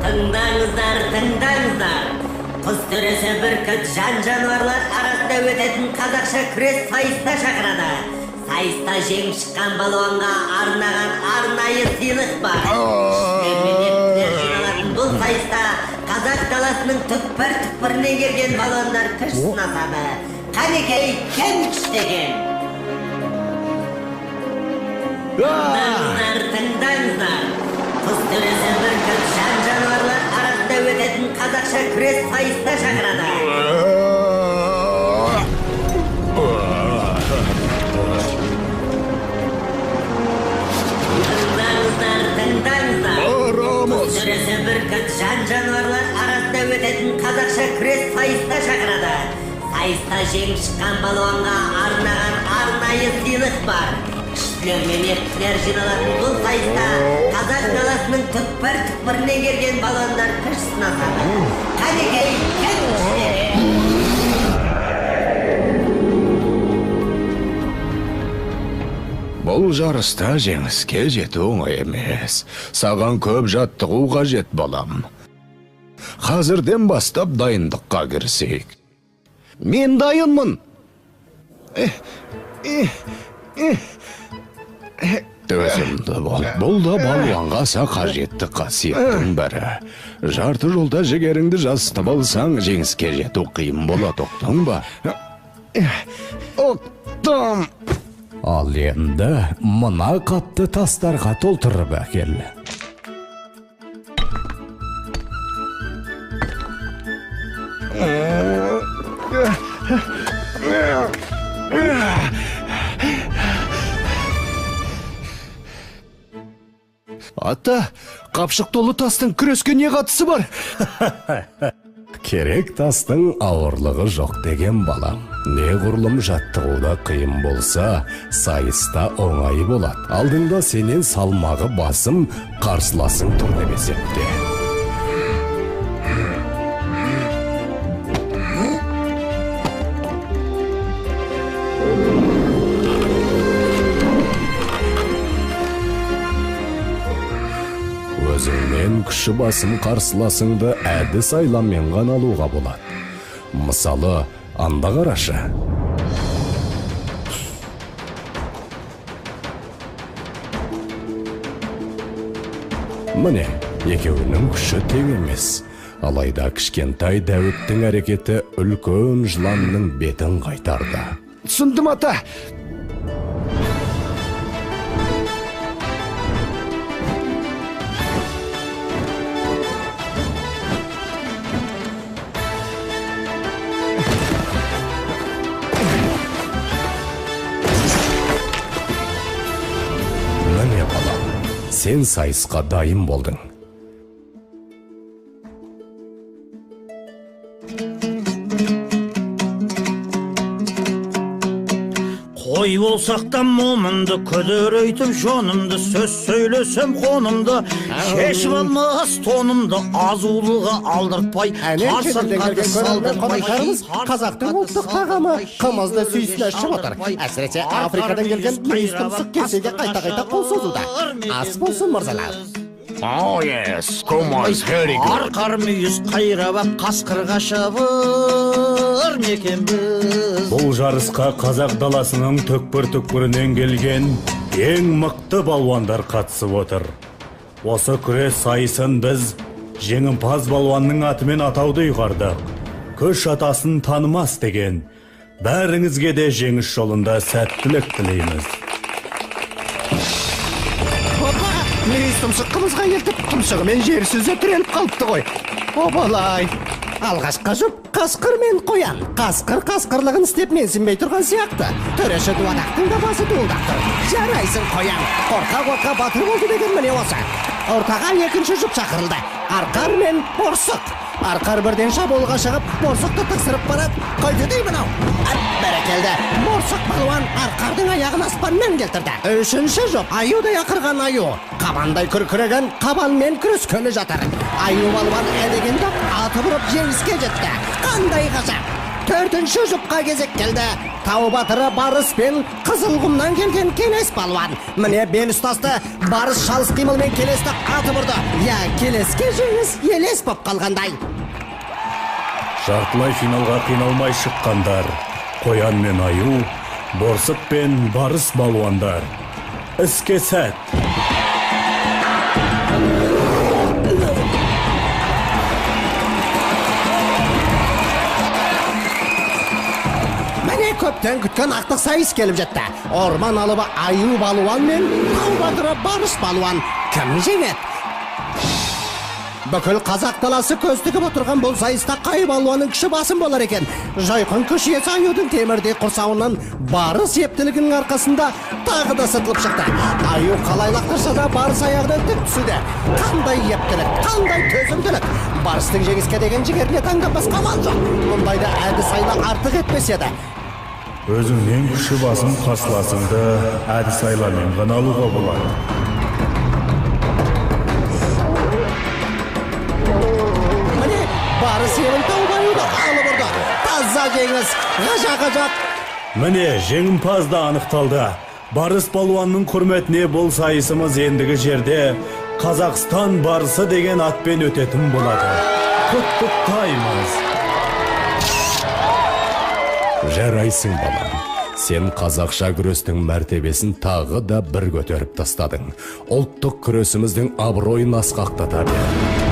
Тыңдаңыздар, тыңдаңыздар. Құс төресі бүркіт жан-жануарлар арасында өтетін қазақша күрес сайысына шақырады. Сайыста жеңіп шыққан балуанға арнаған арнайы сыйлық бар. Күштілер мен ептілер жиналатын бұл сайыста қазақ даласының түкпір-түкпірінен келген балуандар күш сынасады. Қанекей, кім күшті екен? Тыңдаңыздар, тыңдаңыздар. Құс төресі бүркіт жан-жануарлар арасында өтетін қазақша күрес сайысына шақырады. Тыңдаңыздар, тыңдаңыздар. Барамыз. Құс төресі бүркіт жан-жануарлар арасында өтетін қазақша күрес сайысына шақырады. Сайыста жеңіп шыққан балуанға арнаған арнайы сыйлық бар. Күштілер мен ептілер жиналатын бұл сайыста қазақ даласының түкпір-түкпірінен келген балуандар күш сынасады. Қанекей, кім күшті? Бұл жарыста жеңіске жету оңай емес. Саған көп жаттығу қажет, балам. Қазірден бастап дайындыққа кірісейік. Мен дайынмын. Төзімді бол. Бұл да балуанға аса қажетті қасиеттің бірі. Жарты жолда жігеріңді жасытып алсаң, жеңіске жету қиын болады, ұқтың ба? Ұқтым. Ал енді мына қапты тастарға толтырып әкел. Ата, қапшық толы тастың күреске не қатысы бар? Керек тастың ауырлығы жоқ деген балам. Неғұрлым жаттығуда қиын болса, сайыста оңай болады. Алдыңда сенен салмағы басым қарсыласың тұр деп есепте. Өзіңнен күші басым қарсыласыңды әдіс айламен ғана алуға болады. Мысалы, анда қарашы. Міне, екеуінің күші тең емес. Алайда кішкентай Дәуіттің әрекеті үлкен жыланның бетін қайтарды. Түсіндім, ата. Міне, балам, сен сайысқа дайын болдың. Қой болсақ та момынды, күдірейтіп жонымды, сөз сөйлесем қонымды, шешіп алмас тонымды, азулыға алдыртпай, Әне қарсы шетелден қатты келген көрермен салдыртпай, қонақтарымыз қарсы қазақтың қатты ұлттық тағамы салдыртпай, қымызды сүйсіне ішіп отыр. алдыртпай, Әсіресе арқар Африкадан келген мүйіз мүйіз тұмсық кесеге қайта-қайта қол созуда. Ас болсын, мырзалар. Oh yes, Kumas very good. Арқар мүйіз қайрап ап, қасқырға шабыр мекенбіз. Бұл жарысқа қазақ даласының түкпір-түкпірінен келген ең мықты балуандар қатысып отыр. Осы күрес сайысын біз жеңімпаз балуанның атымен атауды ұйғардық. Күш атасын танымас деген. Бәріңізге де жеңіс жолында сәттілік тілейміз. Опа, мүйіз тұмсық қымызға елтіп, тұмсығымен жер сүзе тіреліп қалыпты ғой. Обалай! Алғашқы жұп қасқыр мен қоян. Қасқыр қасқырлығын істеп менсінбей тұрған сияқты. Төреші дуадақтың да басы дуылдап тұр. Жарайсың, қоян. Қорқа-қорқа батыр болды деген міне осы. Ортаға екінші жұп шақырылды. Арқар мен борсық. Арқар бірден шабуылға шығып, борсықты тықсырып барады. Қойды дей мынау. Ат, бәрекелді. Борсық балуан арқардың аяғын аспаннан келтірді. Үшінші жұп аюдай ақырған аю. Қабандай күркіреген қабанмен күрескелі жатыр. Аю балуан ә дегенде атып ұрып жеңіске жетті. Қандай ғажап! Төртінші жұпқа кезек келді. Тау батыры Барыс пен Қызылқұмнан келген Келес балуан. Міне, бел ұстасты. Барыс шалыс қимылмен Келесті атып ұрды. Иә, Келеске жеңіс елес боп қалғандай. Жартылай финалға қиналмай шыққандар Қоян мен Аю, Борсық пен Барыс балуандар. Іске сәт! Міне, көптен күткен ақтық сайыс келіп жетті. Орман алыбы Аю балуан мен тау батыры Барыс балуан. Кім жеңеді? Бүкіл қазақ даласы көз тігіп отырған бұл сайыста қай балуанның күші басым болар екен? Жайқын күш иесі Аюдың темірдей құрсауынан Барыс ептілігінің арқасында тағы да сытылып шықты. Аю қалай лақтырса да, Барыс аяғынан тік түсуде. Қандай ептілік, қандай төзімділік! Барыстың жеңіске деген жігеріне таңданбасқа амал жоқ. Мұндайда әдіс айла артық етпес еді. Өзіңнен күші басым қарсыласыңды әдіс айламен ғана алуға болады. Міне, Барыс ебін тауып, Аюды алып ұрды. Таза жеңіс, ғажап, ғажап! Міне, жеңімпаз да анықталды. Барыс балуанның құрметіне бұл сайысымыз ендігі жерде Қазақстан барысы деген атпен өтетін болады. Құттықтаймыз! Жарайсың, балам. Сен қазақша күрестің мәртебесін тағы да бір көтеріп тастадың. Ұлттық күресіміздің абыройын асқақтата бер.